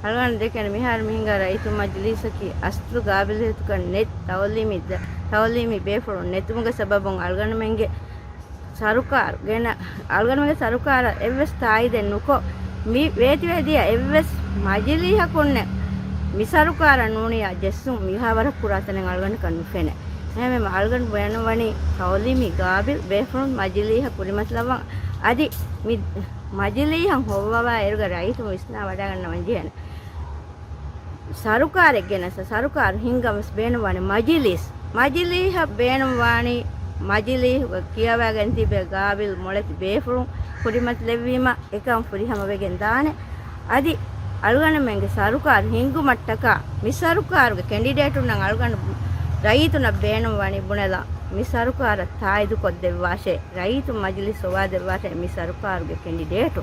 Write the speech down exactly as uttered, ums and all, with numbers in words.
އަޅުގަނޑު ދެކެން މިހާރު މިހިނގާ ރައްޔިތު މަޖިލީސަކީ އަސްލު ގާބިލިއްޔަތުކަން ނެތް ތައުލީމީ، ތައުލީމީ ބޭފުޅުން ނެތުމުގެ ސަބަބުން އަޅުގަނޑުމެންގެ ސަރުކާރު ގެނަ، އަޅުގަނޑުމެންގެ ސަރުކާރަށް އެއްވެސް ތާއީދެއް ނުކޮށް، މި ވޭތިވެދިޔަ އެއްވެސް މަޖިލީހަކުންނެއް މި ސަރުކާރަށް ނޫނިޔާ ޖެއްސުން މިހާވަރަށް ކުރާތަނެއް އަޅުގަނޑަކަށް ނުފެނޭ. އެހެންވީމަ އަޅުގަނޑު ބޭނުންވަނީ ތައުލީމީ ގާބިލް ބޭފުޅުން މަޖިލީހަށް ކުރިމަތިލައްވަން. އަދި މި މަޖިލީހަށް ހޮވަވާ އޭރުގެ ރައްޔިތުން ވިސްނާ ވަޑައިގަންނަވަން ޖެހޭނެ. ސަރުކާރެއް ގެނަސް، ސަރުކާރު ހިންގަން ވެސް ބޭނުންވާނެ މަޖިލީސް. މަޖިލީހަށް ބޭނުންވާނީ މަޖިލީހުގަ ކިޔަވާގެން ތިބޭ ގާބިލް މޮޅެތި ބޭފުޅުން ކުރިމަތިލެއްވީމަ އެކަން ފުރިހަމަވެގެން ދާނެ. އަދި އަޅުގަނޑުމެންގެ ސަރުކާރު ހިންގުމަށްޓަކާ މި ސަރުކާރުގެ ކެނޑިޑޭޓުންނަށް އަޅުގަނޑު ރައްޔިތުންނަށް ބޭނުންވާނީ ބުނެލާ މި ސަރުކާރަށް ތާއީދުކޮށްދެއްވާށޭ، ރައްޔިތުން މަޖިލީސް ހޮވާދެއްވާށޭ މި ސަރުކާރުގެ ކެނޑިޑޭޓު.